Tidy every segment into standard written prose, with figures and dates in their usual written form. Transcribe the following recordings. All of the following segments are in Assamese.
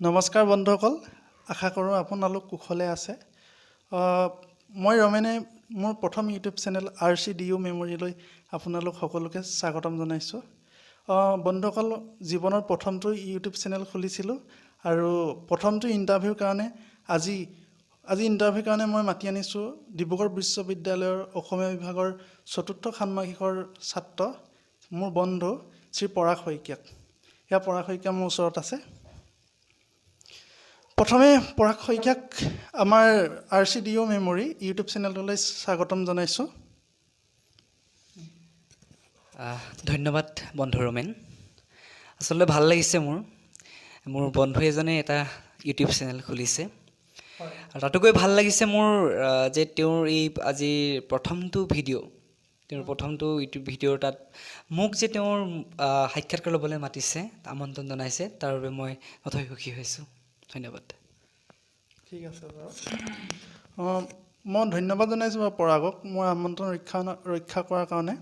নমস্কাৰ বন্ধুসকল, আশা কৰোঁ আপোনালোক কুশলে আছে। মই ৰমেনে মোৰ প্ৰথম ইউটিউব চেনেল আৰচিডিইউ মেমৰিলৈ আপোনালোক সকলোকে স্বাগতম জনাইছোঁ। বন্ধুসকল, জীৱনৰ প্ৰথমটো ইউটিউব চেনেল খুলিছিলোঁ আৰু প্ৰথমটো ইণ্টাৰভিউৰ কাৰণে আজি আজি ইণ্টাৰভিউৰ কাৰণে মই মাতি আনিছোঁ ডিব্ৰুগড় বিশ্ববিদ্যালয়ৰ অসমীয়া বিভাগৰ চতুৰ্থ ষান্মাসিকৰ ছাত্ৰ, মোৰ বন্ধু শ্ৰী পৰাগ শইকীয়াক। এয়া পৰাগ শইকীয়া মোৰ ওচৰত আছে। প্ৰথমে পৰাগ শইকীয়াক আমাৰ আৰচিডিইউ মেমৰি ইউটিউব চেনেলটোলৈ স্বাগতম জনাইছোঁ। ধন্যবাদ বন্ধু ৰমেন। আচলতে ভাল লাগিছে, মোৰ মোৰ বন্ধু এজনে এটা ইউটিউব চেনেল খুলিছে আৰু তাতোকৈ ভাল লাগিছে মোৰ যে তেওঁৰ এই আজিৰ প্ৰথমটো ভিডিঅ', তেওঁৰ প্ৰথমটো ইউটিউব ভিডিঅ'ৰ তাত মোক যে তেওঁৰ সাক্ষাৎকাৰ ল'বলৈ মাতিছে, আমন্ত্ৰণ জনাইছে, তাৰ বাবে মই নথৈ সুখী হৈছোঁ। ধন্যবাদ। ঠিক আছে বাৰু। অঁ, মই ধন্যবাদ জনাইছোঁ বাৰু পৰাগক মোৰ আমন্ত্ৰণ ৰক্ষা ৰক্ষা কৰাৰ কাৰণে।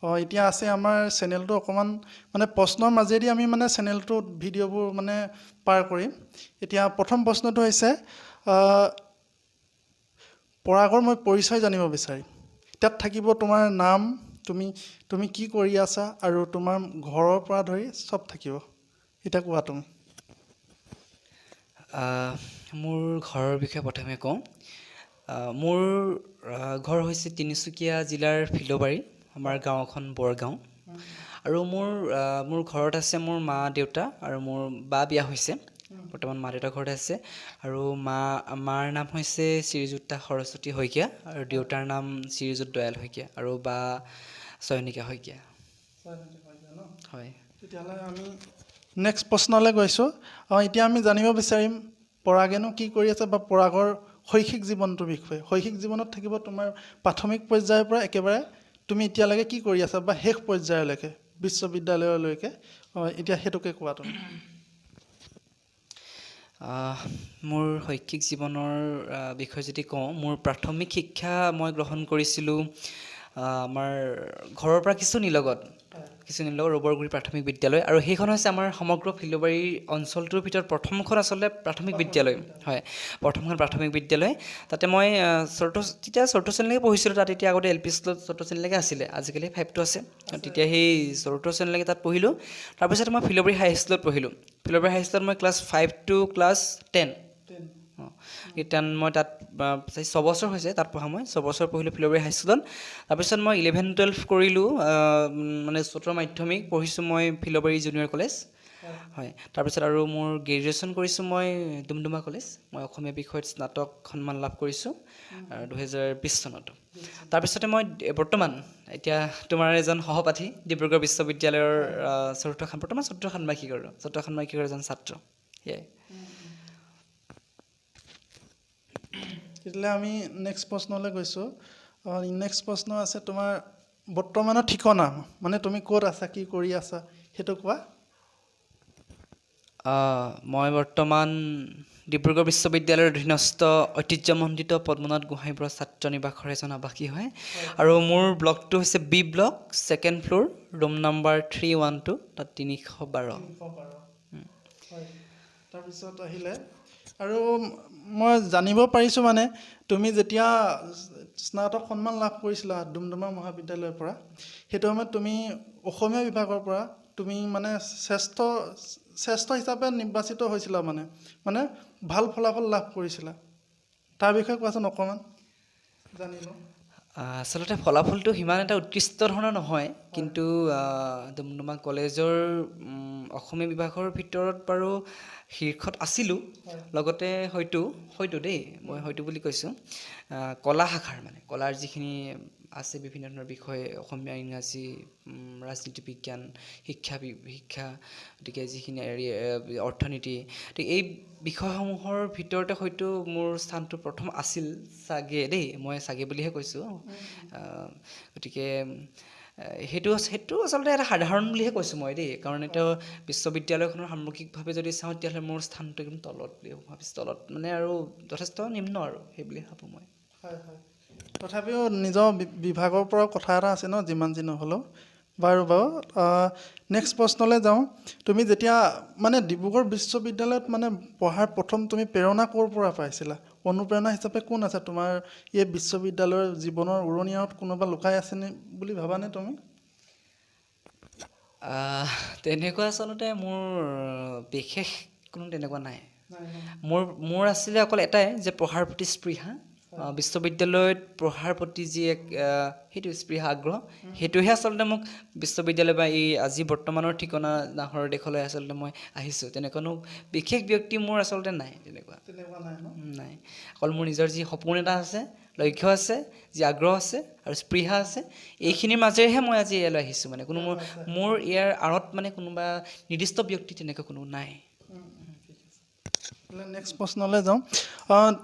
অঁ, এতিয়া আছে আমাৰ চেনেলটো অকণমান মানে প্ৰশ্নৰ মাজেদি আমি মানে চেনেলটোত ভিডিঅ'বোৰ মানে পাৰ কৰিম। এতিয়া প্ৰথম প্ৰশ্নটো হৈছে, পৰাগৰ মই পৰিচয় জানিব বিচাৰিম। তাত থাকিব তোমাৰ নাম, তুমি তুমি কি কৰি আছা আৰু তোমাৰ ঘৰৰ পৰা ধৰি চব থাকিব। এতিয়া কোৱা তুমি। মোৰ ঘৰৰ বিষয়ে প্ৰথমে কওঁ। মোৰ ঘৰ হৈছে তিনিচুকীয়া জিলাৰ ফিল'বাৰী, আমাৰ গাঁওখন বৰগাঁও। আৰু মোৰ ঘৰত আছে মোৰ মা দেউতা আৰু মোৰ বা বিয়া হৈছে। বৰ্তমান মা দেউতা ঘৰতে আছে। আৰু মাৰ নাম হৈছে শ্ৰীযুক্তা সৰস্বতী শইকীয়া আৰু দেউতাৰ নাম শ্ৰীযুত দয়াল শইকীয়া আৰু বা চয়নিকা শইকীয়া। হয়। তেতিয়াহ'লে আমি নেক্সট প্ৰশ্নলৈ গৈছোঁ। অঁ, এতিয়া আমি জানিব বিচাৰিম পৰাগেনো কি কৰি আছে বা পৰাগৰ শৈক্ষিক জীৱনটোৰ বিষয়ে। শৈক্ষিক জীৱনত থাকিব তোমাৰ প্ৰাথমিক পৰ্যায়ৰ পৰা একেবাৰে তুমি এতিয়ালৈকে কি কৰি আছা বা শেষ পৰ্যায়লৈকে, বিশ্ববিদ্যালয়লৈকে। অঁ, এতিয়া সেইটোকে কোৱা তুমি। মোৰ শৈক্ষিক জীৱনৰ বিষয়ে যদি কওঁ, মোৰ প্ৰাথমিক শিক্ষা মই গ্ৰহণ কৰিছিলোঁ আমাৰ ঘৰৰ পৰা কিছু নিলগত ৰবৰগুৰি প্ৰাথমিক বিদ্যালয়। আৰু সেইখন হৈছে আমাৰ সমগ্ৰ ফিল'বাৰী অঞ্চলটোৰ ভিতৰত প্ৰথমখন আচলতে প্ৰাথমিক বিদ্যালয় হয়, প্ৰথমখন প্ৰাথমিক বিদ্যালয়। তাতে মই চতুৰ্থ, তেতিয়া চতুৰ্থ শ্ৰেণীলৈকে পঢ়িছিলোঁ তাত। এতিয়া আগতে এল পি স্কুলত চতুৰ্থ শ্ৰেণীলৈকে আছিলে, আজিকালি ফাইভটো আছে। তেতিয়া সেই চতুৰ্থ শ্ৰেণীলৈকে তাত পঢ়িলোঁ। তাৰপিছত মই ফিল'বাৰী হাই স্কুলত পঢ়িলোঁ। ফিল'বাৰী হাই স্কুলত মই ক্লাছ 5 টু ক্লাছ 10। অঁ, 10 মই তাত 6 বছৰ হৈছে তাত পঢ়া। মই 6 বছৰ পঢ়িলোঁ ফিল'বাৰী হাইস্কুলত। তাৰপিছত মই 11 12 কৰিলোঁ, মানে উচ্চতৰ মাধ্যমিক পঢ়িছোঁ মই ফিল'বাৰী জুনিয়ৰ কলেজ, হয়। তাৰপিছত আৰু মোৰ গ্ৰেজুৱেশ্যন কৰিছোঁ মই ডুমডুমা কলেজ। মই অসমীয়া বিষয়ত স্নাতক সন্মান লাভ কৰিছোঁ 2020 চনত। তাৰপিছতে মই বৰ্তমান এতিয়া তোমাৰ এজন সহপাঠী, ডিব্ৰুগড় বিশ্ববিদ্যালয়ৰ বৰ্তমান চতুৰ্থ ষান্মাসিকৰ এজন ছাত্ৰ, সেয়াই। তেতিয়াহ'লে আমি নেক্সট প্ৰশ্নলৈ গৈছোঁ। নেক্সট প্ৰশ্ন আছে তোমাৰ বৰ্তমানৰ ঠিকনা, মানে তুমি ক'ত আছা, কি কৰি আছা, সেইটো কোৱা। মই বৰ্তমান ডিব্ৰুগড় বিশ্ববিদ্যালয়ৰ অধীনস্থ ঐতিহ্যমণ্ডিত পদ্মনাথ গোহাঁই বৰুৱা ছাত্ৰ নিবাসৰ এজন আৱাসী হয়। আৰু মোৰ ব্লকটো হৈছে B block, second floor, room number 312, তাত 312। হয়। তাৰপিছত আহিলে আৰু মই জানিব পাৰিছোঁ, মানে তুমি যেতিয়া স্নাতক সন্মান লাভ কৰিছিলা ডুমডুমা মহাবিদ্যালয়ৰ পৰা, সেইটো সময়ত তুমি অসমীয়া বিভাগৰ পৰা তুমি মানে শ্ৰেষ্ঠ শ্ৰেষ্ঠ হিচাপে নিৰ্বাচিত হৈছিলা, মানে মানে ভাল ফলাফল লাভ কৰিছিলা। তাৰ বিষয়ে কোৱাচোন অকণমান, জানি লওঁ। আচলতে ফলাফলটো সিমান এটা উৎকৃষ্ট ধৰণৰ নহয়, কিন্তু ডুমডুমা কলেজৰ অসমীয়া বিভাগৰ ভিতৰত বাৰু শীৰ্ষত আছিলোঁ। লগতে হয়তো হয়তো দেই, মই হয়তো বুলি কৈছোঁ, কলা শাখাৰ, মানে কলাৰ যিখিনি আছে বিভিন্ন ধৰণৰ বিষয়, অসমীয়া, ইংৰাজী, ৰাজনীতি বিজ্ঞান, শিক্ষা শিক্ষা, গতিকে যিখিনি হেৰি অৰ্থনীতি, গতিকে এই বিষয়সমূহৰ ভিতৰতে হয়তো মোৰ স্থানটো প্ৰথম আছিল চাগে দেই, মই চাগে বুলিহে কৈছোঁ। গতিকে সেইটো সেইটো আচলতে এটা সাধাৰণ বুলিহে কৈছোঁ মই দেই, কাৰণ এতিয়া বিশ্ববিদ্যালয়খনৰ সামগ্ৰিকভাৱে যদি চাওঁ, তেতিয়াহ'লে মোৰ স্থানটো একদম তলত বুলি ভাবিছোঁ। তলত মানে আৰু যথেষ্ট নিম্ন আৰু সেই বুলি ভাবোঁ মই। হয় হয়, তথাপিও নিজৰ বিভাগৰ পৰাও কথা এটা আছে ন, যিমান যি নহ'লেও। বাৰু বাৰু, নেক্সট প্ৰশ্নলৈ যাওঁ। তুমি যেতিয়া মানে ডিব্ৰুগড় বিশ্ববিদ্যালয়ত মানে পঢ়াৰ প্ৰথম তুমি প্ৰেৰণা ক'ৰ পৰা পাইছিলা? অনুপ্ৰেৰণা হিচাপে কোন আছে তোমাৰ এই বিশ্ববিদ্যালয়ৰ জীৱনৰ উৰণীয়াত? কোনোবা লুকাই আছেনে বুলি ভাবানে তুমি? তেনেকুৱা আচলতে মোৰ বিশেষ কোনো তেনেকুৱা নাই। মোৰ মোৰ আছিলে অকল এটাই যে পঢ়াৰ প্ৰতি স্পৃহা, বিশ্ববিদ্যালয়ত পঢ়াৰ প্ৰতি যি এক সেইটো স্পৃহা, আগ্ৰহ, সেইটোহে আচলতে মোক বিশ্ববিদ্যালয় বা এই আজি বৰ্তমানৰ ঠিকনা নাহৰৰ দেশলৈ আচলতে মই আহিছোঁ। তেনেকুৱানো বিশেষ ব্যক্তি মোৰ আচলতে নাই তেনেকুৱা। তেনেকুৱা নাই ন? নাই, অকল মোৰ নিজৰ যি সপোন এটা আছে, লক্ষ্য আছে, যি আগ্ৰহ আছে আৰু স্পৃহা আছে, এইখিনিৰ মাজেৰেহে মই আজি ইয়ালৈ আহিছোঁ। মানে কোনো মোৰ মোৰ ইয়াৰ আঁৰত মানে কোনোবা নিৰ্দিষ্ট ব্যক্তি তেনেকুৱা কোনো নাই। নেক্সট প্ৰশ্নলৈ যাওঁ।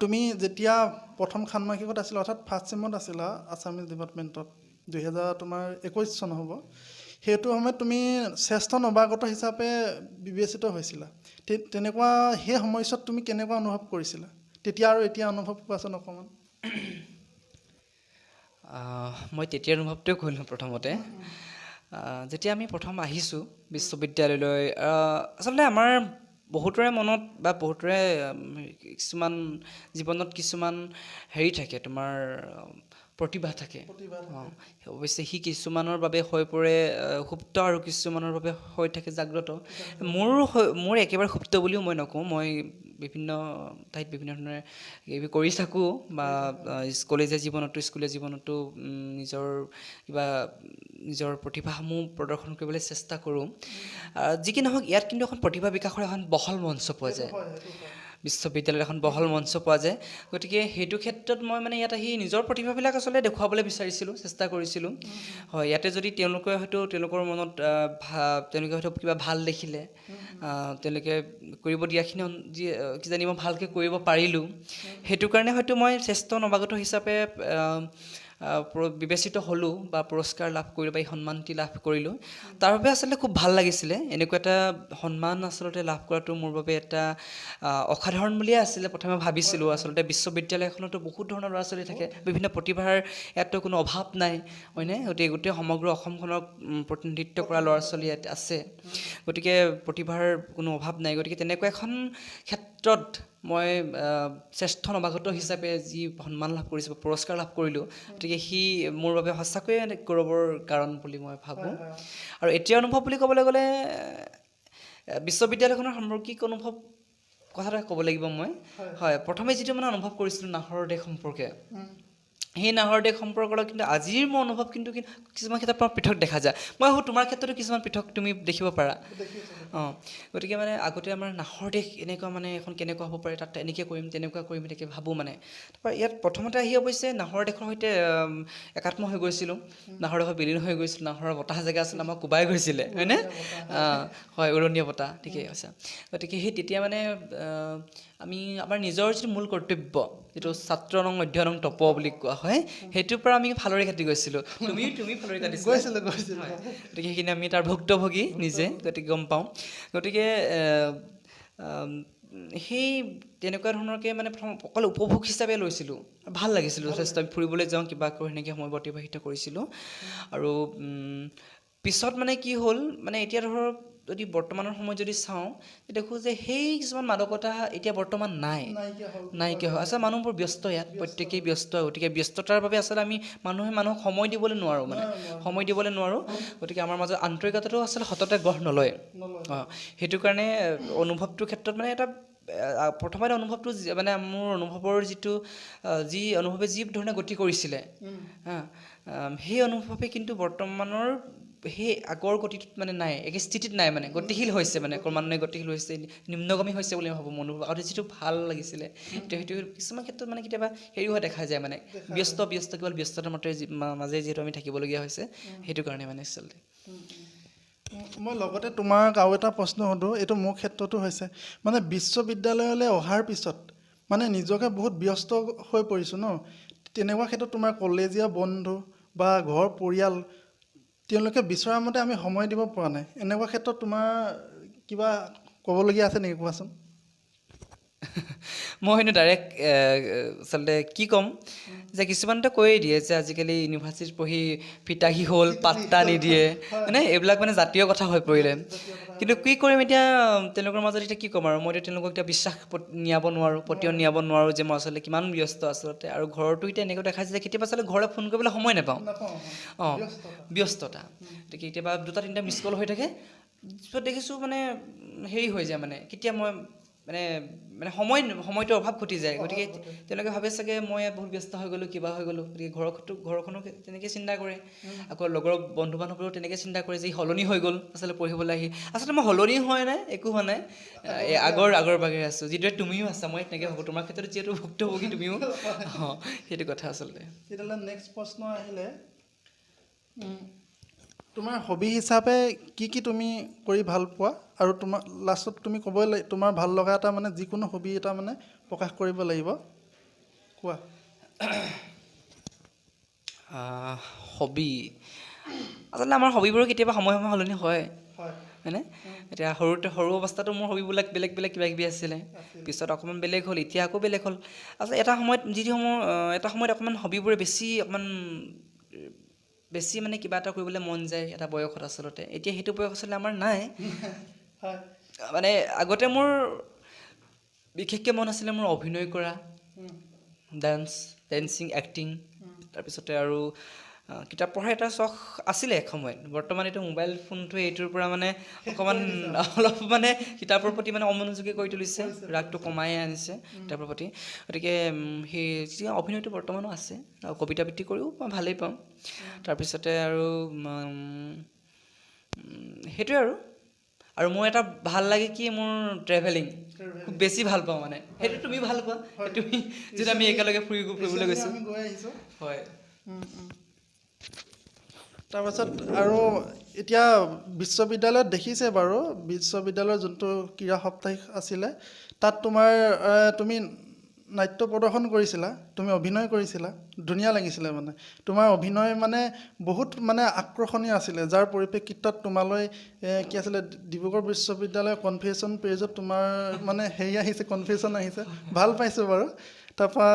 তুমি যেতিয়া প্ৰথম ষান্মাসিকত আছিলা, অৰ্থাৎ ফাৰ্ষ্ট চেমত আছিলা আছামিজ ডিপাৰ্টমেণ্টত, 2000 তোমাৰ 21 চন হ'ব, সেইটো সময়ত তুমি শ্ৰেষ্ঠ নৱাগত হিচাপে বিবেচিত হৈছিলা। তেনেকুৱা সেই সময়ছোৱাত তুমি কেনেকুৱা অনুভৱ কৰিছিলা তেতিয়া আৰু এতিয়া অনুভৱ কোৱাচোন অকণমান। মই তেতিয়াৰ অনুভৱটোৱে কৈ লওঁ প্ৰথমতে। যেতিয়া আমি প্ৰথম আহিছোঁ বিশ্ববিদ্যালয়লৈ, আচলতে আমাৰ বহুতৰে মনত বা বহুতৰে কিছুমান জীৱনত কিছুমান হেৰি থাকে, তোমাৰ প্ৰতিভা থাকে। অঁ, অৱশ্যে সি কিছুমানৰ বাবে হৈ পৰে সুপ্ত আৰু কিছুমানৰ বাবে হৈ থাকে জাগ্ৰত। মোৰো মোৰ একেবাৰে সুপ্ত বুলিও মই নকওঁ। মই বিভিন্ন ঠাইত বিভিন্ন ধৰণেৰে এইবোৰ কৰি থাকোঁ বা কলেজীয়া জীৱনতো, স্কুলীয়া জীৱনতো নিজৰ কিবা নিজৰ প্ৰতিভাসমূহ প্ৰদৰ্শন কৰিবলৈ চেষ্টা কৰোঁ। যি কি নহওক, ইয়াত কিন্তু এখন প্ৰতিভা বিকাশৰ এখন বহল মঞ্চ পোৱা যায়। বিশ্ববিদ্যালয়ত এখন বহল মঞ্চ পোৱা যায়। গতিকে সেইটো ক্ষেত্ৰত মই মানে ইয়াত আহি নিজৰ প্ৰতিভাবিলাক আচলতে দেখুৱাবলৈ বিচাৰিছিলোঁ, চেষ্টা কৰিছিলোঁ। হয়, ইয়াতে যদি তেওঁলোকে হয়তো তেওঁলোকৰ মনত তেওঁলোকে হয়তো কিবা ভাল দেখিলে, তেওঁলোকে কৰিব দিয়াখিনি যি কিজানি মই ভালকৈ কৰিব পাৰিলোঁ, সেইটো কাৰণে হয়তো মই শ্ৰেষ্ঠ নৱাগত হিচাপে বিবেচিত হ'লোঁ বা পুৰস্কাৰ লাভ কৰিলোঁ বা এই সন্মানটি লাভ কৰিলোঁ। তাৰ বাবে আচলতে খুব ভাল লাগিছিলে। এনেকুৱা এটা সন্মান আচলতে লাভ কৰাটো মোৰ বাবে এটা অসাধাৰণ বুলিয়ে আছিলে প্ৰথমে ভাবিছিলোঁ। আচলতে বিশ্ববিদ্যালয় এখনতো বহুত ধৰণৰ ল'ৰা ছোৱালী থাকে, বিভিন্ন প্ৰতিভাৰ ইয়াততো কোনো অভাৱ নাই, হয়নে? গতিকে গোটেই সমগ্ৰ অসমখনক প্ৰতিনিধিত্ব কৰা ল'ৰা ছোৱালী ইয়াত আছে, গতিকে প্ৰতিভাৰ কোনো অভাৱ নাই। গতিকে তেনেকুৱা এখন ক্ষেত্ৰত মই শ্ৰেষ্ঠ নৱাগত হিচাপে যি সন্মান লাভ কৰিছোঁ বা পুৰস্কাৰ লাভ কৰিলোঁ, গতিকে সি মোৰ বাবে সঁচাকৈয়ে গৌৰৱৰ কাৰণ বুলি মই ভাবোঁ। আৰু এতিয়া অনুভৱ বুলি ক'বলৈ গ'লে বিশ্ববিদ্যালয়খনৰ সামগ্ৰিক অনুভৱ কথা এটা ক'ব লাগিব মই। হয়, প্ৰথমে যিটো মানে অনুভৱ কৰিছিলোঁ নাহৰৰ দেশ সম্পৰ্কে, সেই নাহৰ দেশ সম্পৰ্কৰ কিন্তু আজিৰ মোৰ অনুভৱ কিন্তু কিছুমান ক্ষেত্ৰত পৃথক দেখা যায়। মই ভাবোঁ তোমাৰ ক্ষেত্ৰতো কিছুমান পৃথক তুমি দেখিব পাৰা। অঁ, গতিকে মানে আগতে আমাৰ নাহৰ দেশ এনেকুৱা মানে এখন কেনেকুৱা হ'ব পাৰে, তাত এনেকৈ কৰিম তেনেকুৱা কৰিম এনেকৈ ভাবোঁ মানে। তাৰপৰা ইয়াত প্ৰথমতে আহি অৱশ্যে নাহৰ দেশৰ সৈতে একাত্ম হৈ গৈছিলোঁ, নাহৰ দেশত বিলীন হৈ গৈছিলোঁ। নাহৰৰ বতাহ জেগা আছিলে, আমাক কোবাই গৈছিলে, হয়নে? হয়, উৰণীয়া বতাহ, ঠিকেই কৈছা। গতিকে সেই তেতিয়া মানে আমি আমাৰ নিজৰ যিটো মূল কৰ্তব্য, যিটো ছাত্ৰ নং অধ্যয়নং তপ বুলি কোৱা হয়, সেইটোৰ পৰা আমি ফালৰি কাটি গৈছিলোঁ। তুমি তুমি ফালৰি কাটিছিলা? গৈছিলোঁ, গৈছিলোঁ। হয়, গতিকে সেইখিনি আমি তাৰ ভুক্তভোগী নিজে, গতিকে গম পাওঁ। গতিকে সেই তেনেকুৱা ধৰণৰকৈ মানে প্ৰথম অকল উপভোগ হিচাপে লৈছিলোঁ, ভাল লাগিছিলোঁ যথেষ্ট। আমি ফুৰিবলৈ যাওঁ, কিবা কৰোঁ, সেনেকৈ সময় অতিবাহিত কৰিছিলোঁ। আৰু পিছত মানে কি হ'ল, মানে এতিয়া ধৰক যদি বৰ্তমানৰ সময়ত যদি চাওঁ, দেখোঁ যে সেই কিছুমান মাদকতা এতিয়া বৰ্তমান নাই, নাইকিয়া হ'ল। আচলতে মানুহবোৰ ব্যস্ত, ইয়াত প্ৰত্যেকেই ব্যস্ত। গতিকে ব্যস্ততাৰ বাবে আচলতে আমি মানুহে মানুহক সময় দিবলৈ নোৱাৰোঁ, মানে সময় দিবলৈ নোৱাৰোঁ। গতিকে আমাৰ মাজত আন্তৰিকতাটো আচলতে সততে গঢ় নলয়। অঁ, সেইটো কাৰণে অনুভৱটোৰ ক্ষেত্ৰত মানে এটা প্ৰথমতে অনুভৱটো মানে মোৰ অনুভৱৰ যিটো যি অনুভৱে যি ধৰণে গতি কৰিছিলে, হা, সেই অনুভৱে কিন্তু বৰ্তমানৰ সেই আগৰ গতিটোত মানে নাই, একে স্থিতিত নাই, মানে গতিশীল হৈছে, মানে ক্ৰমান্বয়ে গতিশীল হৈছে, নিম্নগামী হৈছে বুলি মই ভাবোঁ। মোৰ অনুভৱ আগতে যিটো ভাল লাগিছিলে, এতিয়া সেইটো কিছুমান ক্ষেত্ৰত মানে কেতিয়াবা হেৰি হোৱা দেখা যায়, মানে ব্যস্ত ব্যস্ত কেৱল ব্যস্ততাৰ মতে মাজে যিহেতু আমি থাকিবলগীয়া হৈছে, সেইটো কাৰণে মানে আচলতে। মই লগতে তোমাক আৰু এটা প্ৰশ্ন সোধোঁ, এইটো মোৰ ক্ষেত্ৰতো হৈছে, মানে বিশ্ববিদ্যালয়লৈ অহাৰ পিছত মানে নিজকে বহুত ব্যস্ত হৈ পৰিছোঁ ন, তেনেকুৱা ক্ষেত্ৰত তোমাৰ কলেজীয়া বন্ধু বা ঘৰ পৰিয়াল তেওঁলোকে বিচৰা মতে আমি সময় দিব পৰা নাই, এনেকুৱা ক্ষেত্ৰত তোমাৰ কিবা ক'বলগীয়া আছে নেকি, কোৱাচোন। মই কিন্তু ডাইৰেক্ট আচলতে কি ক'ম যে কিছুমানতো কৈয়ে দিয়ে যে আজিকালি ইউনিভাৰ্চিটিত পঢ়ি ফিতাহী হ'ল, পাত্তা নিদিয়ে, মানে এইবিলাক মানে জাতীয় কথা হৈ পৰিলে। কিন্তু কি কৰিম এতিয়া তেওঁলোকৰ মাজত, এতিয়া কি ক'ম আৰু মই এতিয়া তেওঁলোকক এতিয়া বিশ্বাস নিয়াব নোৱাৰোঁ, পতিয়ন নিয়াব নোৱাৰোঁ যে মই আচলতে কিমান ব্যস্ত আচলতে। আৰু ঘৰতো এতিয়া এনেকৈ দেখাইছে যে কেতিয়াবা আচলতে ঘৰলৈ ফোন কৰিবলৈ সময় নাপাওঁ। অঁ, ব্যস্ততা। গতিকে কেতিয়াবা দুটা তিনিটা মিছ কল হৈ থাকে, পিছত দেখিছোঁ মানে হেৰি হৈ যায়, মানে কেতিয়া মই মানে মানে সময়টোৰ অভাৱ ঘটি যায়। গতিকে তেওঁলোকে ভাবে চাগে মই ইয়াত বহুত ব্যস্ত হৈ গ'লোঁ, কিবা হৈ গ'লোঁ। গতিকে ঘৰখনো তেনেকৈ চিন্তা কৰে, আকৌ লগৰ বন্ধু বান্ধৱীও তেনেকৈ চিন্তা কৰে যে ই সলনি হৈ গ'ল আচলতে পঢ়িবলৈ আহি। আচলতে মই সলনি হোৱা নাই, একো হোৱা নাই, আগৰ বাগেৰে আছোঁ, যিদৰে তুমিও আছা। মই তেনেকৈ ভাবোঁ, তোমাৰ ক্ষেত্ৰত যিহেতু ভুক্তভোগী তুমিও, অঁ, সেইটো কথা আচলতে। তেতিয়াহ'লে নেক্সট প্ৰশ্ন আহিলে, তোমাৰ হবি হিচাপে কি কি তুমি কৰি ভাল পোৱা, আৰু তোমাৰ লাষ্টত তুমি ক'বই লাগিব তোমাৰ ভাল লগা এটা মানে যিকোনো হবি এটা মানে প্ৰকাশ কৰিব লাগিব, কোৱা। হবি আচলতে আমাৰ হবিবোৰো কেতিয়াবা সময়ে সময়ে সলনি হয়, হয়নে? এতিয়া সৰু অৱস্থাতো মোৰ হবিবিলাক বেলেগ বেলেগ কিবা কিবি আছিলে, পিছত অকণমান বেলেগ হ'ল, এতিয়া আকৌ বেলেগ হ'ল। আচলতে এটা সময়ত যিসমূহ এটা সময়ত অকণমান হবিবোৰে বেছি অকণমান বেছি মানে কিবা এটা কৰিবলৈ মন যায় এটা বয়সত আচলতে। এতিয়া সেইটো বয়স আচলতে আমাৰ নাই। মানে আগতে মোৰ বিশেষকৈ মন আছিলে মোৰ অভিনয় কৰা, ডান্স, ডেন্সিং, এক্টিং, তাৰপিছতে আৰু কিতাপ পঢ়াৰ এটা চখ আছিলে এসময়ত। বৰ্তমান এইটো মোবাইল ফোনটোৱে এইটোৰ পৰা মানে অকণমান অলপ মানে কিতাপৰ প্ৰতি মানে অমনোযোগী কৰি তুলিছে, ৰাগটো কমাই আনিছে কিতাপৰ প্ৰতি। গতিকে সেই যি অভিনয়টো বৰ্তমানো আছে, আৰু কবিতা আবৃত্তি কৰিও মই ভালেই পাওঁ। তাৰপিছতে আৰু সেইটোৱে আৰু। আৰু মোৰ এটা ভাল লাগে কি, মোৰ ট্ৰেভেলিং খুব বেছি ভাল পাওঁ, মানে সেইটো তুমি ভাল পোৱা, তুমি যিটো আমি একেলগে ফুৰিবলৈ গৈছোঁ। হয়। তাৰপাছত আৰু এতিয়া বিশ্ববিদ্যালয়ত দেখিছে বাৰু, বিশ্ববিদ্যালয়ৰ যোনটো ক্ৰীড়া সপ্তাহিক আছিলে তাত তোমাৰ তুমি নাট্য প্ৰদৰ্শন কৰিছিলা, তুমি অভিনয় কৰিছিলা, ধুনীয়া লাগিছিলে মানে তোমাৰ অভিনয় মানে বহুত মানে আকৰ্ষণীয় আছিলে, যাৰ পৰিপ্ৰেক্ষিতত তোমালৈ কি আছিলে ডিব্ৰুগড় বিশ্ববিদ্যালয়ৰ কনফেশ্যন পেজত তোমাৰ মানে হেৰি আহিছে, কনফেশ্যন আহিছে, ভাল পাইছোঁ বাৰু। তাৰপৰা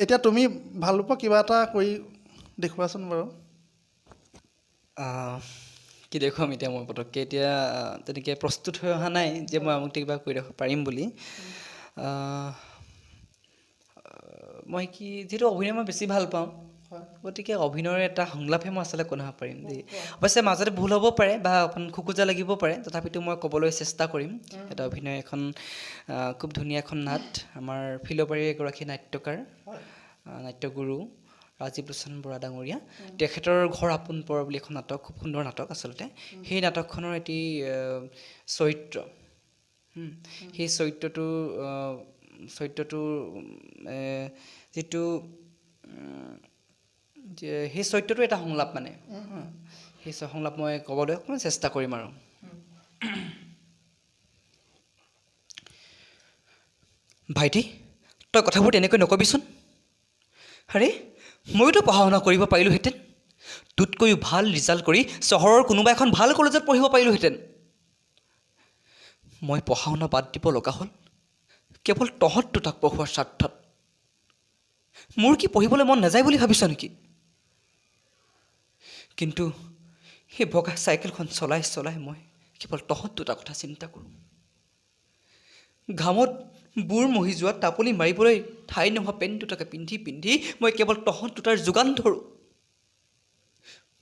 এতিয়া তুমি ভাল পোৱা কিবা এটা কৰি দেখুৱাচোন বাৰু। কি দেখুৱাম এতিয়া মই পটককৈ, এতিয়া তেনেকৈ প্ৰস্তুত হৈ অহা নাই যে মই আমুকটো কিবা কৰি দেখুৱাব পাৰিম বুলি। মই কি যিহেতু অভিনয় মই বেছি ভাল পাওঁ, গতিকে অভিনয়ৰ এটা সংলাপহে মই আচলতে কৈ দেখাব পাৰিম দেই। অৱশ্যে মাজতে ভুল হ'ব পাৰে বা অকণ খোকোজা লাগিব পাৰে, তথাপিতো মই ক'বলৈ চেষ্টা কৰিম। এটা অভিনয় এখন খুব ধুনীয়া এখন নাট, আমাৰ ফিল'বাৰীৰ এগৰাকী নাট্যকাৰ, নাট্যগুৰু ৰাজীৱ লোচন বৰা ডাঙৰীয়া, তেখেতৰ ঘৰ আপোন পৰ বুলি এখন নাটক, খুব সুন্দৰ নাটক আচলতে। সেই নাটকখনৰ এটি চৰিত্ৰ, সেই চৰিত্ৰটোৰ যিটো সেই চৰিত্ৰটোৰ এটা সংলাপ, মানে সেই সংলাপ মই ক'বলৈ অকণমান চেষ্টা কৰিম আৰু। ভাইটি, তই কথাবোৰ তেনেকৈ নকবিচোন। আৰে ময়োতো পঢ়া শুনা কৰিব পাৰিলোহেঁতেন, তোতকৈও ভাল ৰিজাল্ট কৰি চহৰৰ কোনোবা এখন ভাল কলেজত পঢ়িব পাৰিলোহেঁতেন। মই পঢ়া শুনা বাদ দিব লগা হ'ল কেৱল তহঁত দুটাক পঢ়োৱাৰ স্বাৰ্থত। মোৰ কি পঢ়িবলৈ মন নাযায় বুলি ভাবিছ নেকি? কিন্তু সেই বগা চাইকেলখন চলাই চলাই মই কেৱল তহঁত দুটা কথা চিন্তা কৰোঁ। ঘামত বুৰ মহি যোৱা টাপলি মাৰিবলৈ ঠাই নোহোৱা পেণ্ট দুটাকে পিন্ধি পিন্ধি মই কেৱল তহঁত দুটাৰ যোগান ধৰোঁ।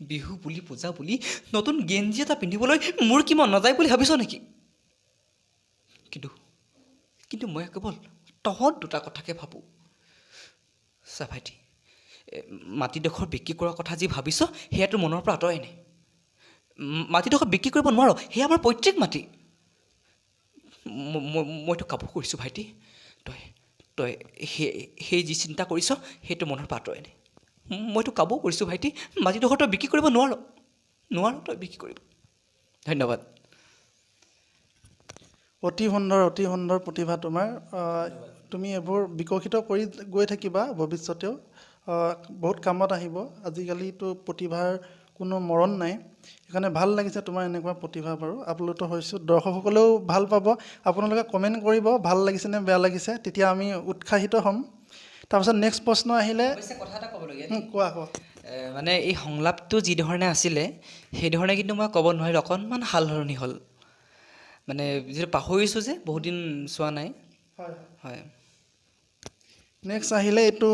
বিহু বুলি পূজা বুলি নতুন গেঞ্জি এটা পিন্ধিবলৈ মোৰ কি মন নাযায় বুলি ভাবিছ নেকি? কিন্তু কিন্তু মই কেৱল তহঁত দুটা কথাকে ভাবোঁ। চা ভাইটি, মাটিডোখৰ বিক্ৰী কৰাৰ কথা যি ভাবিছ সেয়াটো মনৰ পৰা আঁতৰাই নাই। মাটিডোখৰ বিক্ৰী কৰিব নোৱাৰ, সেয়া আমাৰ পৈতৃক মাটি। মইতো কাবু কৰিছোঁ ভাইটি, তই তই সেই সেই যি চিন্তা কৰিছ সেইটো মনৰ পৰা আঁতৰাই নাই। মইতো কাবু কৰিছোঁ ভাইটি, মাটিডোখৰ তই বিক্ৰী কৰিব নোৱাৰ, নোৱাৰ তই বিক্ৰী কৰিব। ধন্যবাদ। অতি সুন্দৰ, অতি সুন্দৰ প্ৰতিভা তোমাৰ। তুমি এইবোৰ বিকশিত কৰি গৈ থাকিবা ভৱিষ্যতেও, বহুত কামত আহিব। আজিকালিতো প্ৰতিভাৰ কোনো মৰণ নাই। সেইকাৰণে ভাল লাগিছে তোমাৰ এনেকুৱা প্ৰতিভা বাৰু, আপ্লুত হৈছোঁ। দৰ্শকসকলেও ভাল পাব, আপোনালোকে কমেণ্ট কৰিব ভাল লাগিছে নে বেয়া লাগিছে, তেতিয়া আমি উৎসাহিত হ'ম। তাৰপিছত নেক্সট প্ৰশ্ন আহিলে। অৱশ্যে কথা এটা ক'বলগীয়া। কোৱা কোৱা। মানে এই সংলাপটো যিধৰণে আছিলে সেইধৰণে কিন্তু মই ক'ব নোৱাৰিলোঁ, অকণমান সাল সলনি হ'ল, মানে যিহেতু পাহৰিছোঁ যে বহুত দিন চোৱা নাই। হয়। হয়। নেক্সট আহিলে এইটো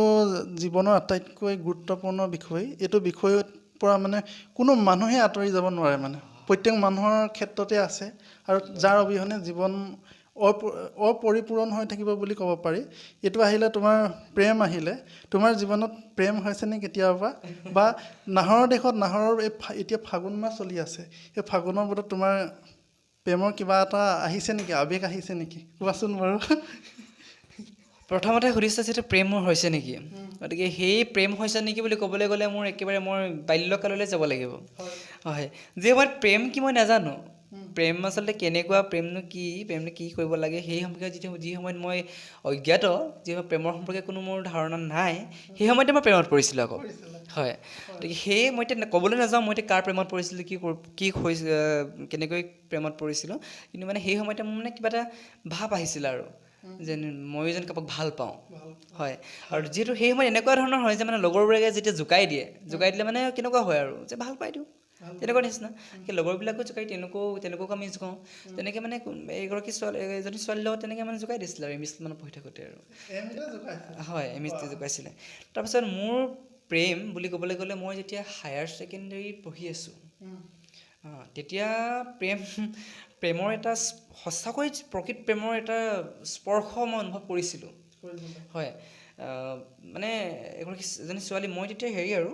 জীৱনৰ আটাইতকৈ গুৰুত্বপূৰ্ণ বিষয়। এইটো বিষয়ৰ পৰা মানে কোনো মানুহে আঁতৰি যাব নোৱাৰে, মানে প্ৰত্যেক মানুহৰ ক্ষেত্ৰতে আছে আৰু যাৰ অবিহনে জীৱন অপৰিপূৰণ হৈ থাকিব বুলি ক'ব পাৰি। এইটো আহিলে তোমাৰ প্ৰেম আহিলে, তোমাৰ জীৱনত প্ৰেম হৈছেনে কেতিয়াবা? বা নাহৰৰ দেশত নাহৰৰ এই এতিয়া ফাগুন মাহ চলি আছে, এই ফাগুনৰ বতৰত তোমাৰ প্ৰেমৰ কিবা এটা আহিছে নেকি, আৱেগ আহিছে নেকি, কোৱাচোন বাৰু। প্ৰথমতে সুধিছে যিটো প্ৰেম মোৰ হৈছে নেকি, গতিকে সেই প্ৰেম হৈছে নেকি বুলি ক'বলৈ গ'লে মোৰ একেবাৰে মই বাল্যকাললৈ যাব লাগিব। হয়, যি সময়ত প্ৰেম কি মই নাজানো, প্ৰেম আচলতে কেনেকুৱা, প্ৰেমনো কি, প্ৰেমনো কি কৰিব লাগে, সেই সম্পৰ্কে যি সময়ত মই অজ্ঞাত, যি সময়ত প্ৰেমৰ সম্পৰ্কে কোনো মোৰ ধাৰণা নাই, সেই সময়তে মই প্ৰেমত পৰিছিলোঁ আকৌ। হয়, গতিকে সেয়ে মই এতিয়া ক'বলৈ নাযাওঁ মই এতিয়া কাৰ প্ৰেমত পৰিছিলোঁ, কি হৈছে, কেনেকৈ প্ৰেমত পৰিছিলোঁ, কিন্তু মানে সেই সময়তে মোৰ মানে কিবা এটা ভাৱ আহিছিলে আৰু যেন ময়ো যেন কাৰোবাক ভাল পাওঁ। হয়, আৰু যিহেতু সেই সময়ত এনেকুৱা ধৰণৰ হয় যে মানে লগৰবোৰে যেতিয়া জোকাই দিয়ে, জোকাই দিলে মানে কেনেকুৱা হয় আৰু যে ভাল পাই দিওঁ তেনেকুৱা নিচিনা, সেই লগৰবিলাকো জোকাই, তেওঁলোককো আমি জোকাওঁ, তেনেকৈ মানে এইগৰাকী ছোৱালী, এজনী ছোৱালীৰ লগত তেনেকৈ মানে জোকাই দিছিলে আৰু এম ই স্কুলত পঢ়ি থাকোঁতে আৰু। হয়, এম ই জোকাইছিলে। তাৰপিছত মোৰ প্ৰেম বুলি ক'বলৈ গ'লে মই যেতিয়া হায়াৰ ছেকেণ্ডেৰী পঢ়ি আছোঁ, তেতিয়া প্ৰেমৰ এটা সঁচাকৈ প্ৰকৃত প্ৰেমৰ এটা স্পৰ্শ মই অনুভৱ কৰিছিলোঁ। হয়, মানে এগৰাকী এজনী ছোৱালী, মই তেতিয়া হেৰি আৰু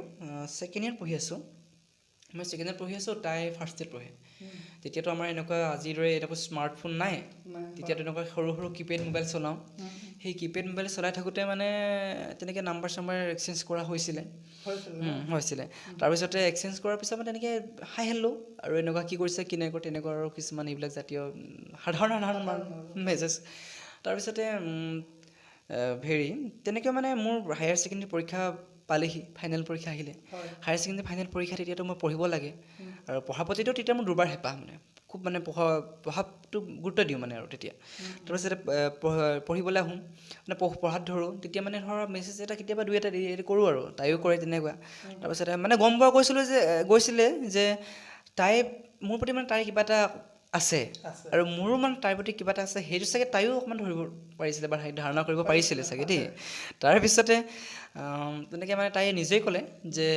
ছেকেণ্ড ইয়েৰত পঢ়ি আছোঁ, মই ছেকেণ্ড ইয়েৰত পঢ়ি আছোঁ, তাই ফাৰ্ষ্ট ইয়েৰত পঢ়ে। তেতিয়াতো আমাৰ এনেকুৱা আজিৰ দৰে এনেকুৱা স্মাৰ্টফোন নাই, তেতিয়া তেনেকুৱা সৰু সৰু কিপেড মোবাইল চলাওঁ। সেই কিপেড মোবাইল চলাই থাকোঁতে মানে তেনেকৈ নাম্বাৰ চাম্বাৰ এক্সচেঞ্জ কৰা হৈছিলে। তাৰপিছতে এক্সচেঞ্জ কৰাৰ পিছত মানে তেনেকৈ হাই হেল্ল' আৰু এনেকুৱা কি কৰিছে কি নাই কৰা তেনেকুৱা আৰু কিছুমান এইবিলাক জাতীয় সাধাৰণ সাধাৰণ মেছেজ। তাৰপিছতে হেৰি তেনেকৈ মানে মোৰ হায়াৰ ছেকেণ্ডেৰী পৰীক্ষা পালেহি, ফাইনেল পৰীক্ষা আহিলে। হায়াৰ ছেকেণ্ডেৰী ফাইনেল পৰীক্ষা তেতিয়াতো মই পঢ়িব লাগে, আৰু পঢ়াৰ প্ৰতিতো তেতিয়া মোৰ দুৰ্বাৰ হেঁপাহ, মানে খুব মানে পঢ়াটো গুৰুত্ব দিওঁ মানে আৰু তেতিয়া। তাৰপিছতে পঢ়িবলৈ আহোঁ, মানে পঢ়াত ধৰোঁ, তেতিয়া মানে ধৰ মেছেজ এটা কেতিয়াবা দুই এটা কৰোঁ আৰু তাইও কৰে তেনেকুৱা। তাৰপিছতে মানে গম পোৱা গৈছিলোঁ যে গৈছিলে যে তাই মোৰ প্ৰতি মানে তাইৰ কিবা এটা আছে আৰু মোৰো মানে তাইৰ প্ৰতি কিবা এটা আছে, সেইটো চাগে তাইও অকণমান ধৰিব পাৰিছিলে বা ধাৰণা কৰিব পাৰিছিলে চাগে দেই। তাৰপিছতে তেনেকৈ মানে তাই নিজেই ক'লে যে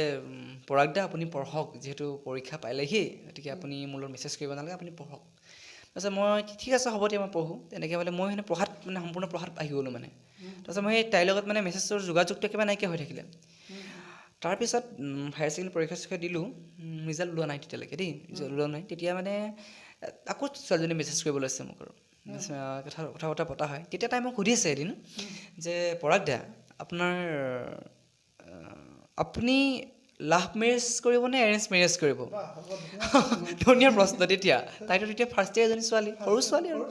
পৰাগ দা আপুনি পঢ়ক, যিহেতু পৰীক্ষা পালেহি, গতিকে আপুনি মোৰ লগত মেছেজ কৰিব নালাগে, আপুনি পঢ়ক। তাৰপিছত মই ঠিক আছে হ'ব দিয়া মই পঢ়োঁ তেনেকৈ বোলে। মই মানে পঢ়াত মানে সম্পূৰ্ণ পঢ়াত আহি গ'লোঁ মানে। তাৰপিছত মই সেই তাইৰ লগত মানে মেছেজৰ যোগাযোগটো একেবাৰে নাইকিয়া হৈ থাকিলে। তাৰপিছত হায়াৰ ছেকেণ্ডেৰী পৰীক্ষা চৰীক্ষা দিলোঁ, ৰিজাল্ট ওলোৱা নাই তেতিয়ালৈকে দেই, ৰিজাল্ট ওলোৱা নাই। তেতিয়া মানে আকৌ ছোৱালীজনী মেছেজ কৰিব লৈছে মোক আৰু কথা বতৰা পতা হয়। তেতিয়া তাই মোক সুধিছে এদিন যে পৰাগ দা আপোনাৰ আপুনি লাভ মেৰেজ কৰিব নে এৰেঞ্জ মেৰেজ কৰিব? ধুনীয়া প্ৰশ্ন। তেতিয়া তাইতো তেতিয়া ফাৰ্ষ্ট ইয়েৰ এজনী ছোৱালী, সৰু ছোৱালী আৰু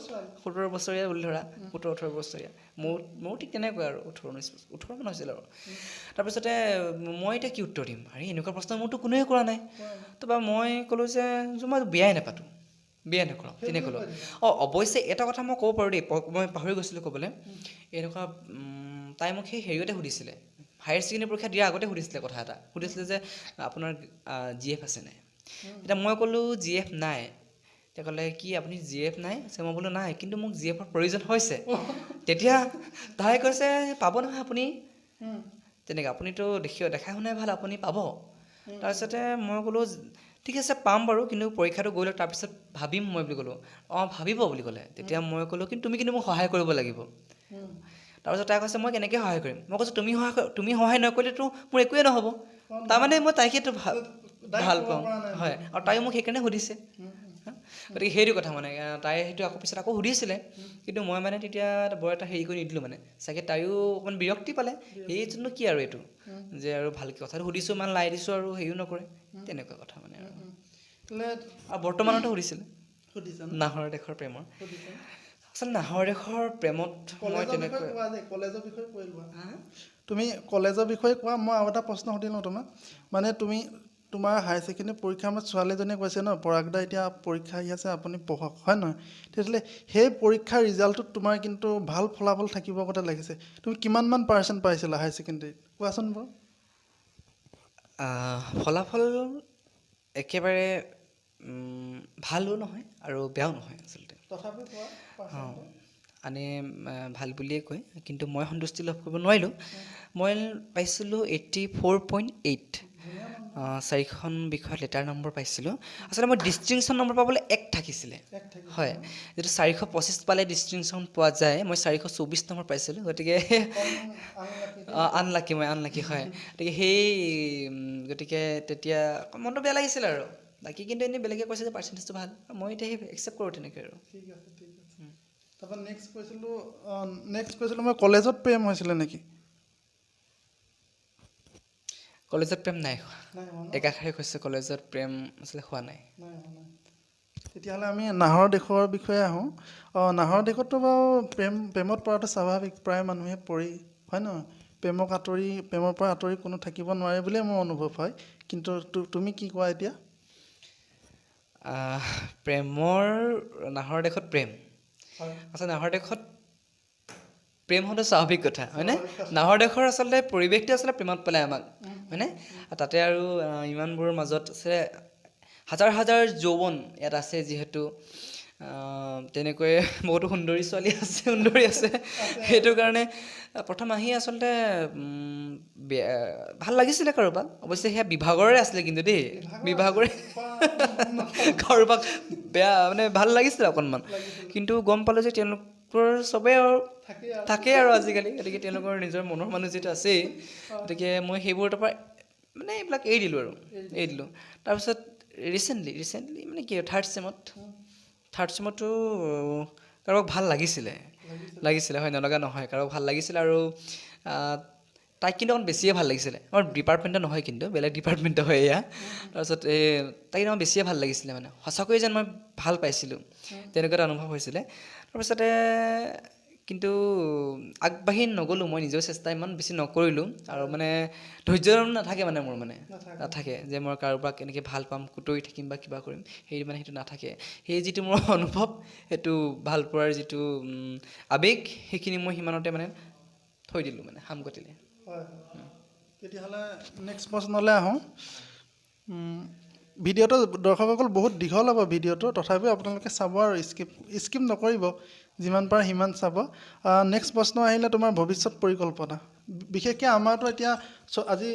17 বছৰীয়া বুলি ধৰা, 17-18 বছৰীয়া, মোৰো ঠিক তেনেকুৱা আৰু 18-19 18 মান হৈছিল আৰু। তাৰপিছতে মই এতিয়া কি উত্তৰ দিম, আৰে এনেকুৱা প্ৰশ্ন মোৰতো কোনোৱে কৰা নাই। তাৰপৰা মই ক'লোঁ যে মই বিয়াই নাপাতোঁ, বিয়া নকৰাওঁ তেনে ক'লোঁ। অঁ, অৱশ্যে এটা কথা মই ক'ব পাৰোঁ দেই, মই পাহৰি গৈছিলোঁ ক'বলৈ। এনেকুৱা তাই মোক সেই হেৰিয়তে সুধিছিলে, হায়াৰ ছেকেণ্ডেৰী পৰীক্ষা দিয়াৰ আগতে সুধিছিলে কথা এটা, সুধিছিলে যে আপোনাৰ জি এফ আছে নাই? এতিয়া মই ক'লোঁ জি এফ নাই। এতিয়া ক'লে কি আপুনি জি এফ নাই? মই বোলো নাই, কিন্তু মোক জি এফৰ প্ৰয়োজন হৈছে। তেতিয়া তাই কৈছে পাব নহয় আপুনি, তেনেকৈ আপুনিতো দেখাই শুনাই ভাল, আপুনি পাব। তাৰপিছতে মই ক'লোঁ ঠিক আছে পাম বাৰু, কিন্তু পৰীক্ষাটো গৈ লওক তাৰপিছত ভাবিম মই বুলি ক'লোঁ। অঁ ভাবিব বুলি ক'লে। তেতিয়া মই ক'লোঁ কিন্তু তুমি কিন্তু মোক সহায় কৰিব লাগিব। তাৰপিছত তাই কৈছে মই কেনেকৈ সহায় কৰিম? মই কৈছোঁ তুমি সহায় নকৰিলেতো মোৰ একোৱেই নহ'ব। তাৰমানে মই তাইকেতো ভাল পাওঁ, হয়, আৰু তাইও মোক সেইকাৰণে সুধিছে। গতিকে সেইটো কথা মানে তাই সেইটো আকৌ পিছত আকৌ সুধিছিলে, কিন্তু মই মানে তেতিয়া বৰ এটা হেৰি কৰি নিদিলোঁ মানে, চাগে তাইও অকণমান বিৰক্তি পালে, এইটোনো কি আৰু এইটো যে আৰু ভালকৈ কথাটো সুধিছোঁ ইমান লাই দিছোঁ আৰু হেৰিও নকৰে, তেনেকুৱা কথা মানে। আৰু বৰ্তমানতো সুধিছিলে নাহৰ দেশৰ প্ৰেমৰ, আচলতে নাহৰ দেশৰ প্ৰেমত মই তেনেকৈ কলেজৰ বিষয়ে কৈ লোৱা, তুমি কলেজৰ বিষয়ে কোৱা। মই আৰু এটা প্ৰশ্ন সুধি লওঁ তোমাক, মানে তুমি তোমাৰ হায়াৰ ছেকেণ্ডেৰী পৰীক্ষাৰ সময়ত ছোৱালীজনীয়ে কৈছে ন, পৰাগ দা এতিয়া পৰীক্ষা আহি আছে, আপুনি পঢ়ক, হয় নহয়? তেতিয়াহ'লে সেই পৰীক্ষাৰ ৰিজাল্টটোত তোমাৰ কিন্তু ভাল ফলাফল থাকিব কথা লাগিছে। তুমি কিমানমান পাৰ্চেণ্ট পাইছিলা হায়াৰ ছেকেণ্ডেৰীত, কোৱাচোন বাৰু? ফলাফল একেবাৰে ভালো নহয় আৰু বেয়াও নহয় আচলতে। তথাপি কোৱা। অঁ, আনে ভাল বুলিয়ে কয়, কিন্তু মই সন্তুষ্টি লাভ কৰিব নোৱাৰিলোঁ। মই পাইছিলোঁ 84.8। চাৰিখন বিষয়ত লেটাৰ নম্বৰ পাইছিলোঁ। আচলতে মই ডিষ্টিংশ্যন নম্বৰ পাবলৈ এক থাকিছিলে। হয়, যিটো 425 পালে ডিষ্টিংশ্যন পোৱা যায়, মই 424 নম্বৰ পাইছিলোঁ। গতিকে আনলাকি, মই আনলাকি হয়। গতিকে সেই গতিকে তেতিয়া মনটো বেয়া লাগিছিলে আৰু বাকী কিন্তু এনেই বেলেগে কৈছে যে পাৰ্চেণ্টেজটো ভাল, মই এতিয়া সেই একচেপ্ট কৰোঁ তেনেকৈ আৰু। ঠিক আছে, ঠিক আছে। তাৰপৰা নেক্সট কৈছিলোঁ মই, কলেজত প্ৰেম হৈছিলে নেকি? কলেজত প্ৰেম নাই হোৱা। নাই হোৱা ন? একাষাৰে কৈছোঁ, কলেজত প্ৰেম আচলতে হোৱা নাই। নাই হোৱা, নাই। তেতিয়াহ'লে আমি নাহৰ দেশৰ বিষয়ে আহোঁ। অঁ, নাহৰ দেশততো বাৰু প্ৰেমত পৰাটো স্বাভাৱিক, প্ৰায় মানুহে পৰি, হয় নহয়? প্ৰেমৰ পৰা আঁতৰি কোনো থাকিব নোৱাৰে বুলিয়ে মোৰ অনুভৱ হয়। কিন্তু তুমি কি কোৱা এতিয়া? প্ৰেমৰ নাহৰ দেশত প্ৰেম আচলতে নাহৰ দেশত প্ৰেম হোৱাটো স্বাভাৱিক কথা, হয়নে? নাহৰ দেশৰ আচলতে পৰিৱেশটো আচলতে প্ৰেমত পেলায় আমাক, হয়নে? তাতে আৰু ইমানবোৰৰ মাজত আছে, হাজাৰ হাজাৰ যৌৱন ইয়াত আছে, যিহেতু তেনেকৈয়ে বহুতো সুন্দৰী ছোৱালী আছে, সুন্দৰী আছে। সেইটো কাৰণে প্ৰথম আহি আচলতে বেয়া ভাল লাগিছিলে কাৰোবাক। অৱশ্যে সেয়া বিভাগৰে আছিলে কিন্তু দেই, বিভাগৰে কাৰোবাক বেয়া মানে ভাল লাগিছিলে অকণমান, কিন্তু গম পালোঁ যে তেওঁলোকৰ চবেই আৰু থাকেই আৰু আজিকালি। গতিকে তেওঁলোকৰ নিজৰ মনৰ মানুহ যিহেতু আছেই, গতিকে মই সেইবোৰ তাৰপৰা মানে এইবিলাক এৰি দিলোঁ আৰু এৰি দিলোঁ। তাৰপিছত ৰিচেণ্টলি মানে কি, থাৰ্ড চেমতো কাৰোবাক ভাল লাগিছিলে, হয়, নলগা নহয়, কাৰোবাক ভাল লাগিছিলে আৰু তাইক কিন্তু অকণ বেছিয়ে ভাল লাগিছিলে। আমাৰ ডিপাৰ্টমেণ্টৰ নহয় কিন্তু, বেলেগ ডিপাৰ্টমেণ্টৰ হয় এয়া। তাৰপিছত এই তাইক অকণ বেছিয়ে ভাল লাগিছিলে, মানে সঁচাকৈয়ে যেন মই ভাল পাইছিলোঁ, তেনেকুৱা এটা অনুভৱ হৈছিলে। তাৰপিছতে কিন্তু আগবাঢ়ি নগ'লোঁ, মই নিজেও চেষ্টা ইমান বেছি নকৰিলোঁ আৰু মানে ধৈৰ্য নাথাকে, মানে মোৰ মানে নাথাকে যে মই কাৰোবাক কেনেকৈ ভাল পাম, কুটৰি থাকিম বা কিবা কৰিম, সেই মানে সেইটো নাথাকে। সেই যিটো মোৰ অনুভৱ, সেইটো ভাল পোৱাৰ যিটো আৱেগ, সেইখিনি মই সিমানতে মানে থৈ দিলোঁ, মানে সাম কটিলে। হয়, তেতিয়াহ'লে নেক্সট প্ৰশ্নলৈ আহোঁ। ভিডিঅ'টো দৰ্শকসকল বহুত দীঘল হ'ব ভিডিঅ'টো, তথাপিও আপোনালোকে চাব আৰু স্কিপ নকৰিব, যিমান পাৰে সিমান চাব। নেক্সট প্ৰশ্ন আহিলে তোমাৰ ভৱিষ্যত পৰিকল্পনা। বিশেষকৈ আমাৰতো এতিয়া আজি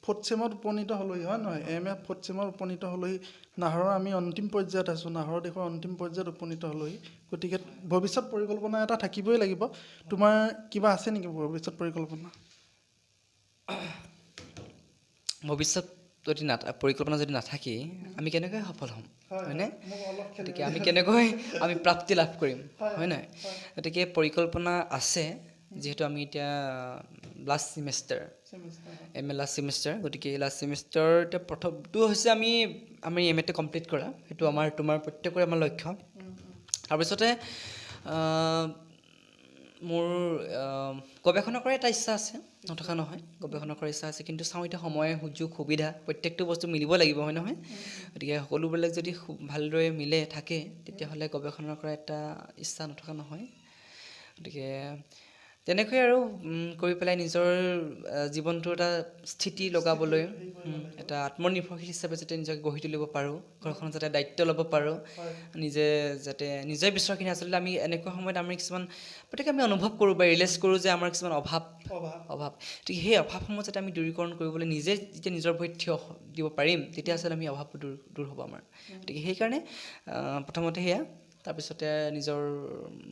ফ'ৰ্থ চেমত উপনীত হ'লোহি, হয় নহয়? এম এ ফ'ৰ্থ চেমত উপনীত হ'লোহি। নাহৰৰ আমি অন্তিম পৰ্যায়ত আছোঁ, নাহৰৰ দেশৰ অন্তিম পৰ্যায়ত উপনীত হ'লোহি। গতিকে ভৱিষ্যত পৰিকল্পনা এটা থাকিবই লাগিব। তোমাৰ কিবা আছে নেকি ভৱিষ্যত পৰিকল্পনা? ভৱিষ্যত যদি না পৰিকল্পনা যদি নাথাকেই, আমি কেনেকৈ সফল হ'ম, হয়নে? গতিকে আমি কেনেকৈ আমি প্ৰাপ্তি লাভ কৰিম, হয় নহয়? গতিকে পৰিকল্পনা আছে, যিহেতু আমি এতিয়া last semester, MA last semester. গতিকে লাষ্ট ছেমিষ্টাৰ এতিয়া প্ৰথমটো হৈছে আমি এম এটো কমপ্লিট কৰা, সেইটো আমাৰ তোমাৰ প্ৰত্যেকৰে আমাৰ লক্ষ্য। তাৰপিছতে মোৰ গৱেষণা কৰাৰ এটা ইচ্ছা আছে, নথকা নহয়, গৱেষণা কৰাৰ ইচ্ছা আছে। কিন্তু চাওঁ এতিয়া সময় সুযোগ সুবিধা প্ৰত্যেকটো বস্তু মিলিব লাগিব, হয় নহয়? গতিকে সকলোবিলাক যদি ভালদৰে মিলে থাকে, তেতিয়াহ'লে গৱেষণা কৰাৰ এটা ইচ্ছা নথকা নহয়। গতিকে তেনেকৈ আৰু কৰি পেলাই নিজৰ জীৱনটোৰ এটা স্থিতি লগাবলৈ, এটা আত্মনিৰ্ভৰশীল হিচাপে যাতে নিজকে গঢ়ি তুলিব পাৰোঁ, ঘৰখনত যাতে দায়িত্ব ল'ব পাৰোঁ, নিজে যাতে নিজে বিচৰাখিনি। আচলতে আমি এনেকুৱা সময়ত আমি কিছুমান প্ৰত্যেকে আমি অনুভৱ কৰোঁ বা ৰিয়েলাইজ কৰোঁ যে আমাৰ কিছুমান অভাৱ। গতিকে সেই অভাৱসমূহ যাতে আমি দূৰীকৰণ কৰিবলৈ নিজে যেতিয়া নিজৰ ভৰিত থিয় দিব পাৰিম, তেতিয়া আচলতে আমি অভাৱবোৰ দূৰ হ'ব আমাৰ। গতিকে সেইকাৰণে প্ৰথমতে সেয়া, তাৰপিছতে নিজৰ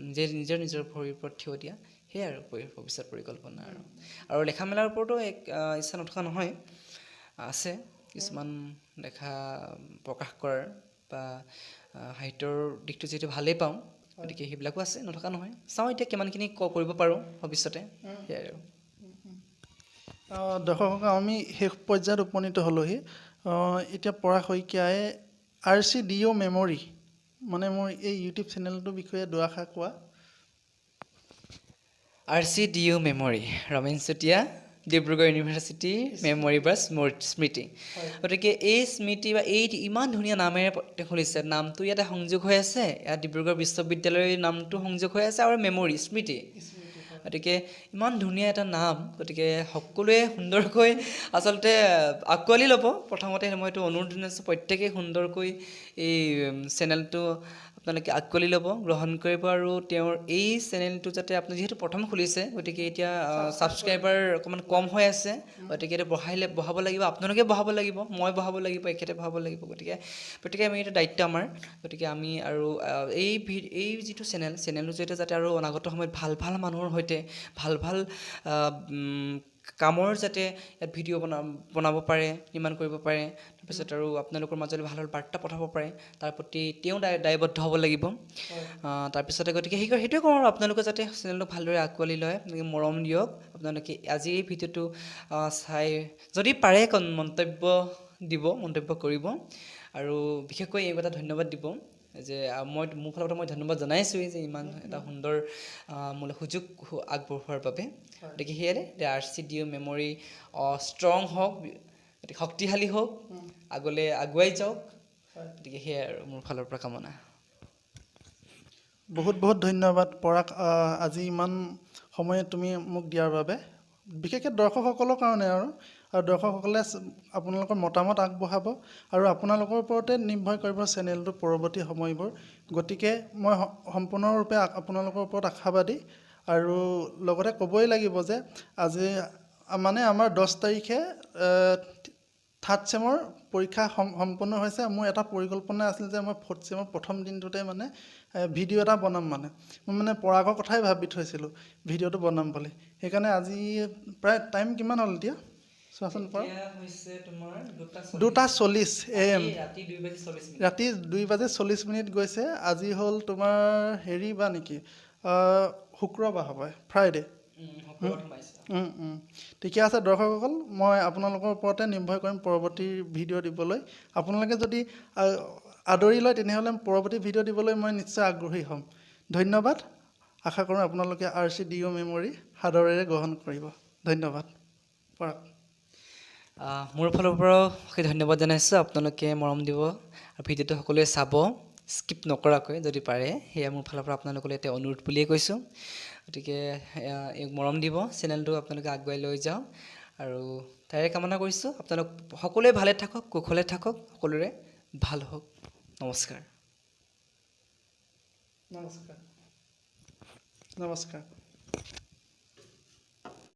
নিজে নিজৰ নিজৰ ভৰিৰ ওপৰত থিয় দিয়া, সেয়াই আৰু ভৱিষ্যত পৰিকল্পনা। আৰু লেখা মেলাৰ ওপৰতো এক ইচ্ছা নথকা নহয়, আছে কিছুমান লেখা প্ৰকাশ কৰাৰ বা সাহিত্যৰ দিশটো যিহেতু ভালেই পাওঁ, গতিকে সেইবিলাকো আছে, নথকা নহয়। চাওঁ এতিয়া কিমানখিনি কৰিব পাৰোঁ ভৱিষ্যতে, সেয়াই আৰু। দৰ্শকসকল, আমি শেষ পৰ্যায়ত উপনীত হ'লোহি। এতিয়া পৰাগ শইকীয়াই আৰচিডিঅ' মেমৰি, মানে মোৰ এই ইউটিউব চেনেলটোৰ বিষয়ে দুআষাৰ কোৱা। আৰচিডিঅ' memory, Ramen Chutia. Dibrugarh university memory বা স্মৃতি। গতিকে এই স্মৃতি বা এই ইমান ধুনীয়া নামেৰে তেওঁ খুলিছে, নামটো ইয়াতে সংযোগ হৈ আছে, ইয়াত ডিব্ৰুগড় বিশ্ববিদ্যালয়ৰ নামটো সংযোগ হৈ আছে আৰু মেমৰি স্মৃতি। গতিকে ইমান ধুনীয়া এটা নাম, গতিকে সকলোৱে সুন্দৰকৈ আচলতে আঁকোৱালি ল'ব। প্ৰথমতে মই এইটো অনুৰোধ জনাইছোঁ, প্ৰত্যেকেই সুন্দৰকৈ এই চেনেলটো আপোনালোকে আঁকোৱালি ল'ব, গ্ৰহণ কৰিব আৰু তেওঁৰ এই চেনেলটো যাতে আপুনি যিহেতু প্ৰথম খুলিছে, গতিকে এতিয়া ছাবস্ক্ৰাইবাৰ অকণমান কম হৈ আছে, গতিকে এইটো বঢ়াব লাগিব, আপোনালোকে বঢ়াব লাগিব, মই বঢ়াব লাগিব, এখেতে বঢ়াব লাগিব। গতিকে গতিকে আমি এইটো দায়িত্ব আমাৰ, গতিকে আমি আৰু এই যিটো চেনেলটোৰ জৰিয়তে যাতে আৰু অনাগত সময়ত ভাল ভাল মানুহৰ সৈতে ভাল ভাল কামৰ যাতে ইয়াত ভিডিঅ' বনাব পাৰে, নিৰ্মাণ কৰিব পাৰে, তাৰপিছত আৰু আপোনালোকৰ মাজলৈ ভাল ভাল বাৰ্তা পঠাব পাৰে, তাৰ প্ৰতি তেওঁ দায়বদ্ধ হ'ব লাগিব। তাৰপিছতে গতিকে সেইটোৱে কওঁ আৰু আপোনালোকে যাতে চেনেলটো ভালদৰে আঁকোৱালি লয়, আপোনালোকে মৰম দিয়ক। আপোনালোকে আজি এই ভিডিঅ'টো চাই যদি পাৰে মন্তব্য দিব, মন্তব্য কৰিব আৰু বিশেষকৈ এই কথা ধন্যবাদ দিব যে মই মোৰ ফালৰ পৰা মই ধন্যবাদ জনাইছোঁৱেই যে ইমান এটা সুন্দৰ মোলৈ সুযোগ আগবঢ়োৱাৰ বাবে। গতিকে সেয়াই আৰচিডিইউ মেমৰি ষ্ট্ৰং হওক, গতিকে শক্তিশালী হওক, আগলৈ আগুৱাই যাওক। গতিকে সেয়াই আৰু মোৰ ফালৰ পৰা কামনা। বহুত বহুত ধন্যবাদ পৰাগ, আজি ইমান সময় তুমি মোক দিয়াৰ বাবে, বিশেষকৈ দৰ্শকসকলৰ কাৰণে আৰু আৰু দৰ্শকসকলে আপোনালোকৰ মতামত আগবঢ়াব আৰু আপোনালোকৰ ওপৰতে নিৰ্ভৰ কৰিব চেনেলটোৰ পৰৱৰ্তী সময়বোৰ। গতিকে মই সম্পূৰ্ণৰূপে আপোনালোকৰ ওপৰত আশাবাদী আৰু লগতে ক'বই লাগিব যে আজি মানে আমাৰ 10 তাৰিখে থাৰ্ড চেমৰ পৰীক্ষা সম্পূৰ্ণ হৈছে। মোৰ এটা পৰিকল্পনা আছিল যে মই ফ'ৰ্থ চেমৰ প্ৰথম দিনটোতে মানে ভিডিঅ' এটা বনাম, মানে মই মানে পৰাগৰ কথাই ভাবি থৈছিলোঁ ভিডিঅ'টো বনাম বুলি। সেইকাৰণে আজি প্ৰায় টাইম কিমান হ'ল এতিয়া চোৱাচোন পৰাগ। হৈছে তোমাৰ 2:40 AM। ৰাতি 2:40। ৰাতি 2:40 গৈছে। আজি হ'ল তোমাৰ হেৰি বা নেকি, শুক্ৰবাৰ হ'ব, ফ্ৰাইডে। ঠিকে আছে দৰ্শকসকল, মই আপোনালোকৰ ওপৰতে নিৰ্ভৰ কৰিম পৰৱৰ্তী ভিডিঅ' দিবলৈ। আপোনালোকে যদি আদৰি লয় তেনেহ'লে পৰৱৰ্তী ভিডিঅ' দিবলৈ মই নিশ্চয় আগ্ৰহী হ'ম। ধন্যবাদ। আশা কৰোঁ আপোনালোকে আৰচিডিইউ মেমৰি সাদৰেৰে গ্ৰহণ কৰিব। ধন্যবাদ পৰাগ। মোৰ ফালৰ পৰাও সেই ধন্যবাদ জনাইছোঁ। আপোনালোকে মৰম দিব আৰু ভিডিঅ'টো সকলোৱে চাব স্কিপ নকৰাকৈ যদি পাৰে, সেয়া মোৰ ফালৰ পৰা আপোনালোকলৈ এতিয়া অনুৰোধ বুলিয়ে কৈছোঁ। গতিকে মৰম দিব, চেনেলটো আপোনালোকে আগুৱাই লৈ যাওক আৰু তাৰে কামনা কৰিছোঁ। আপোনালোক সকলোৱে ভালে থাকক, কুশলে থাকক, সকলোৰে ভাল হওক। নমস্কাৰ। নমস্কাৰ, নমস্কাৰ।